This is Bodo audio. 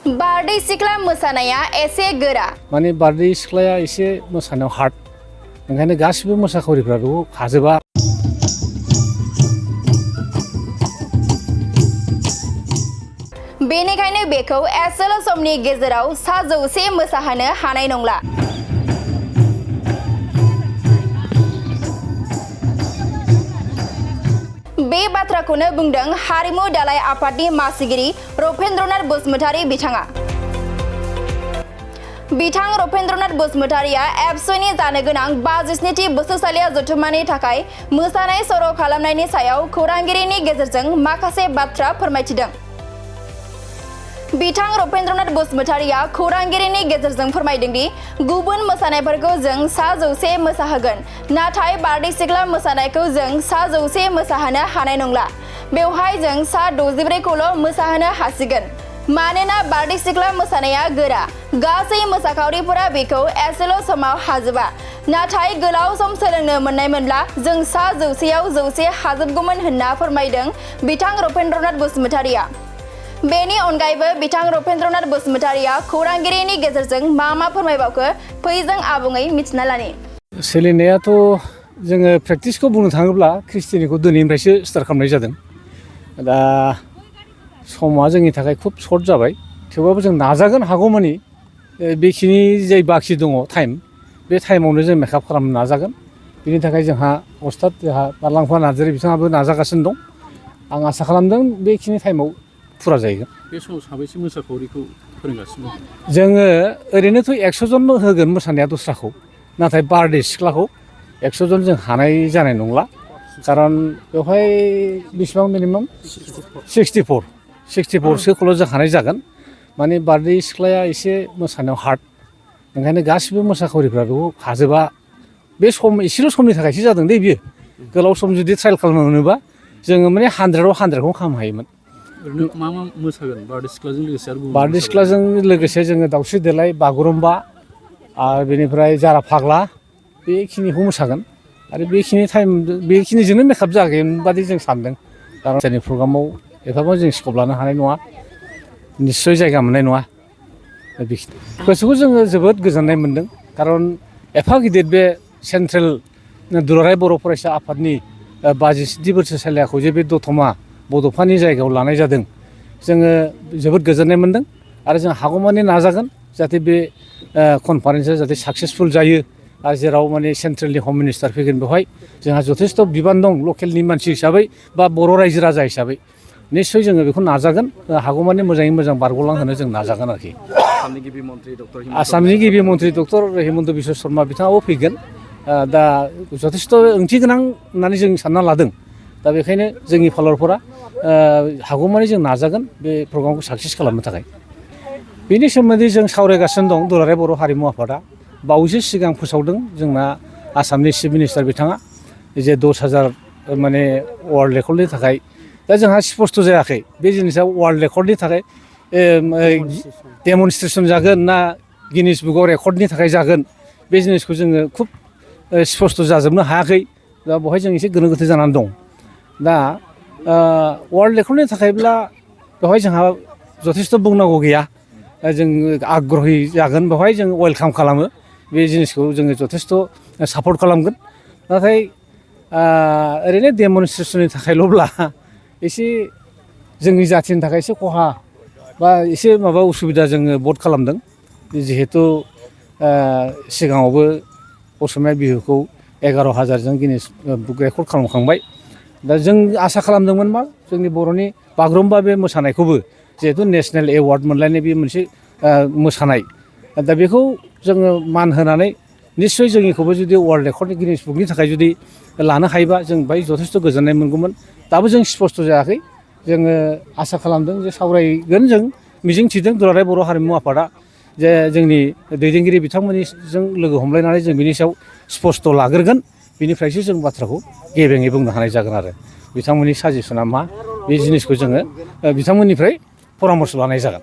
बारदै सिख्ला मोसानाया एसे गोरा माने बारदै सिख्लाया एसे मोसानायाव हार्ड ओंखायनो गासिबो मोसाखावरिफ्रा बेखौ हाजोबा बेनिखायनो बेखौ एसेल' समनि गेजेराव 100 मोसाहोनो हानाय नंला बे बाथ्राखौनो बुंदों हारिमु दालाय आफादनि मासिगिरि रपेन्द्रनाथ बसुमतारी बिथाङा रपेन्द्रनाथ बसुमतारीया एबसुनि जानो गोनां 57थि बोसोरसालिया जथुम्मानि थाखाय मोसानाय सर' खालामनायनि सायाव खौरांगिरिनि गेजेरजों माखासे बाथ्रा फोरमायथिदों रपेन्द्रनाथ बसुमतारीया खौरांगिरिनि गेजेरजों फोरमायदों दि गुबुन मोसानायफोरखौ जों 100 मोसाहोगोन नाथाय बारदै सिख्ला मोसानायखौ जों 100 मोसाहोनो हानाय नंला बेवहाय जों 164खौल' मोसाहोनो हासिगोन मानोना बारदै सिख्ला मोसानाया गोरा गासै मोसाखावरिफोरा बेखौ एसेल' समाव हाजोबा नाथाय गोलाव सम सोलोंनो मोननायमोनब्ला जों 100आव 100 हाजोबगौमोन होनना फोरमायदों रपेन्द्रनाथ बसुमतारीया बेनि अनगायैबो रपेन्द्रनाथ बसुमतारीया खौरांगिरिनि गेजेरजों मा फोरमायबावखो फै जों आबुङै मिथिना लानि सोलिनायाथ' जोङो प्रेक्टिसखौ बुंनो थाङोब्ला ख्रिस्टिनिखौ दिनैनिफ्रायसो स्टार्ट खालामनाय जादों दा समा जोंनि थाखाय खुब सर्ट जाबाय थेवबाबो जों नाजागोन हागौमानि बेखिनि जाय बाखि दङ टाइम बे टाइमावनो जों मेकआप खालामनो नाजागोन बेनि थाखाय जोंहा अस्ताद बारलांफा नार्जारी बिथाङाबो नाजागासिनो दं आं आसा खालामदों बेखिनि टाइमाव फुरा जाहैगोन बे समाव साबैसे मोसाखावरिखौ फोरोंगासिनो जोङो ओरैनोथ' 100 जन होगोन मोसानाया दस्राखौ नाथाय बारदै सिख्लाखौ 100 जन जों हानाय जानाय नंला खारन बेवहाय बेसेबां मिनिमाम 64सोखौल' जों हानाय जागोन माने बारदै सिख्लाया एसे मोसानायाव हार्ड ओंखायनो गासिबो मोसाखावरिफ्रा बेखौ हाजोबा बे सम एसेल' समनि थाखायसो जादों दे बियो गोलाव सम जुदि ट्रायल खालामनो मोनोबा जोङो माने 100आव 100खौ खालामनो हायोमोन ओरैनो मा मोसागोन बारदै सिख्लाजों लोगोसे आरो बारदै सिख्लाजों लोगोसे जोङो दाउस्रि देलाय बागुरुम्बा आरो बेनिफ्राय जारा फाग्ला बेखिनिखौ मोसागोन आरो बेखिनिजोंनो मेकआप जागोन बादि जों सानदों खारन जोंनि प्रग्रामाव एफाबां जों स्कप लानो हानाय नङा निस्सय जायगा मोननाय नङा गोसोखौ जोङो जोबोद गोजोननाय मोनदों खारन एफा गिदिर बे सेन्ट्रेल दुलाराय बर' फरायसा आफादनि 57थि बोसोरसालियाखौ जे बे दतमा बड'फानि जायगायाव लानाय जादों जोङो जोबोद गोजोननाय मोनदों आरो जों हागौमानि नाजागोन जाहाथे बे कनफारेन्सआ जाहाथे साक्सेसफुल जायो आरो जेराव माने सेन्ट्रेलनि हम मिनिस्टार फैगोन बेवहाय जोंहा जथेस्थ' बिबान दं लकेलनि मानसि हिसाबै बा बर' रायजो राजा हिसाबै निस्सय जोङो बेखौ नाजागोन हागौमानि मोजाङै मोजां बारग'लांहोनो जों नाजागोन आरोखि आसामनि गिबि मन्थ्रि डक्टर हिमन्त बिश्व शर्मा बिथाङाबो फैगोन दा जथेस्थ' ओंथि गोनां होननानै जों सानना लादों दा बेखायनो जोंनि फालोरफोरा हागौमानि जों नाजागोन बे प्रग्रामखौ साक्सेस खालामनो थाखाय बेनि सोमोन्दै जों सावरायगासिनो दं दुलाराय बर' हारिमु आफादा बावैसो सिगां फोसावदों जोंना आसामनि चिफ मिनिस्टार बिथाङा जे 10,000 माने वर्ल्ड रेकर्डनि थाखाय दा जोंहा स्पष्ट जायाखै बे जिनिसा वर्ल्ड रेकर्डनि थाखाय डेमनस्ट्रेसन जागोन ना गिनिस बुकआव रेकर्डनि थाखाय जागोन बे जिनिसखौ जोङो खुब स्पष्ट जाजोबनो हायाखै दा बेवहाय जों एसे गोनो गोथो जानानै दं दा वर्ल्ड रेकर्डनि थाखायब्ला बेवहाय जोंहा जथेस्थ' बुंनांगौ गैया जों आग्रही जागोन बेवहाय जों वेलकाम खालामो बे जिनिसखौ जोङो जथेस्थ' सापर्ट खालामगोन नाथाय ओरैनो डेमनस्ट्रेसननि थाखायल'ब्ला एसे जोंनि जाथिनि थाखाय एसे खहा बा एसे माबा उसुबिदा जोङो भट खालामदों जिहेतु सिगाङावबो असमिया बिहुखौ 11,000जों गिनिस बुक रेकर्ड खालामखांबाय दा जों आसा खालामदोंमोन मा जोंनि बर'नि बागुरुम्बा बे मोसानायखौबो जिहेतु नेसनेल एवार्ड मोनलायनाय बे मोनसे मोसानाय दा बेखौ जोङो मान होनानै निस्सय जोंनिखौबो जुदि वर्ल्ड रेकर्डनि गिनिस बुकनि थाखाय जुदि लानो हायोबा जों बाहाय जथेस्थ' गोजोननाय मोनगौमोन दाबो जों स्पष्ट जायाखै जोङो आसा खालामदों जे सावरायगोन जों मिजिं थिदों दुलाराय बर' हारिमु आफादा जे जोंनि दैदेनगिरि बिथांमोननिजों लोगो हमलायनानै जों बिनि सायाव स्पष्ट लाग्रोगोन बिनिफ्रायसो जों बाथ्राखौ गेबेङै बुंनो हानाय जागोन आरो बिथांमोननि साजेसना मा बे जिनिसखौ जोङो बिथांमोननिफ्राय परामर्श लानाय जागोन